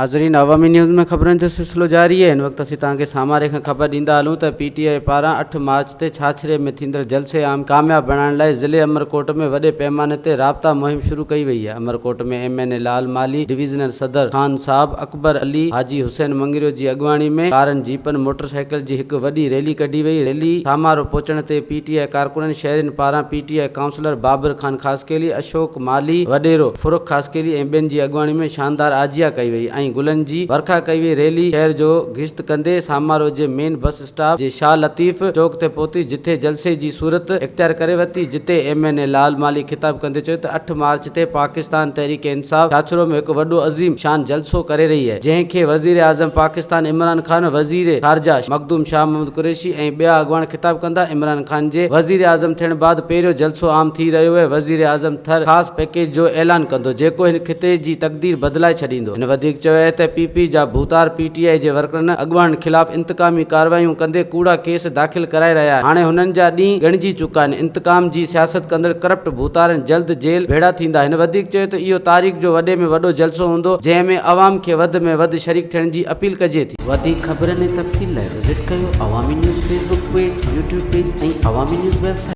ناظرين عوامي نيوز ۾ خبرن جو سلسلو جاري آهي هن وقت اسين توهان کي ساماري کان خبر ڏيندا هلون ته پي ٽي آء پاران اٺ مارچ تي ڇاڇري ۾ ٿيندڙ جلسي عام ڪامياب بڻائڻ لاء ضلعي عمرڪوٽ ۾ وڏي پئماني تي رابطا مهم شروع ڪئي وئي آهي Umerkot ۾ M N A Lal Malhi divisional صدر خان صاحب اڪبر علي حاجي حسين مڱريو جي اڳواڻي ۾ ڪارن جيپن موٽرسائيڪل جي هڪ وڏي ريلي ڪڍي وئي ريلي سامارو پهچڻ تي پي ٽي آء ڪارڪنن شهرين پاران P T I councillor Babar Khan Khaskheli Ashok Malhi, وڏيرو فرخ خاصخيلي ۽ ٻين جي اڳواڻي ۾ شاندار آجيان ڪئي وئي ۽ گلن جي ورکا ڪئي وئي ريلي شهر جو گشت ڪندي سامارو جي مين بس اسٽاپ جي شاهه لطيف چوڪ تي پهتي جٿي جلسي جي صورت اختيار ڪري ورتي جتي M N A Lal Malhi خطاب ڪندي چيو ته اٺ مارچ تي پاڪستان تحريڪ انصاف ڇاڇرو ۾ هڪ وڏو عظيم شان جلسو ڪري رهي اهي جنهن کي وزيراعظم پاڪستان عمران خان وزير خارجه مخدوم شاهه محمود قريشي ۽ ٻيا اڳواڻ خطاب ڪندا، عمران خان جي وزيراعظم ٿيڻ بعد پهريون جلسو عام ٿي رهيو اهي، وزيراعظم ٿر خاص پئڪيج جو اعلان ڪندو جيڪو هن خطي جي تقدير بدلائي ڇڏيندو. هن وڌيڪ چيو اهي ته پي پي جا ڀوتار پي ٽي آء جي ورڪرن اڳواڻن خلاف انتقامي ڪارروايون ڪندي ڪوڙا ڪيس داخل ڪرائي رهيا آهن، هاڻي هنن جا ڏينهن ڳڻجي چڪا آهن، انتقام جي سياست ڪندڙ ڪرپٽ ڀوتارن جلد جيل ڀيڙا ٿيندا. هن وڌيڪ چيو ته اهو تاريخ جو وڏي ۾ وڏو جلسو هوندو جنهن ۾ عوام کي وڌ ۾ وڌ شريڪ ٿيڻ جي اپيل ڪجي ٿي. وڌيڪ خبرن ۽ تفصيل لاء وزٽ ڪيو Awami news Facebook page, YouTube page ۽ Awami news website.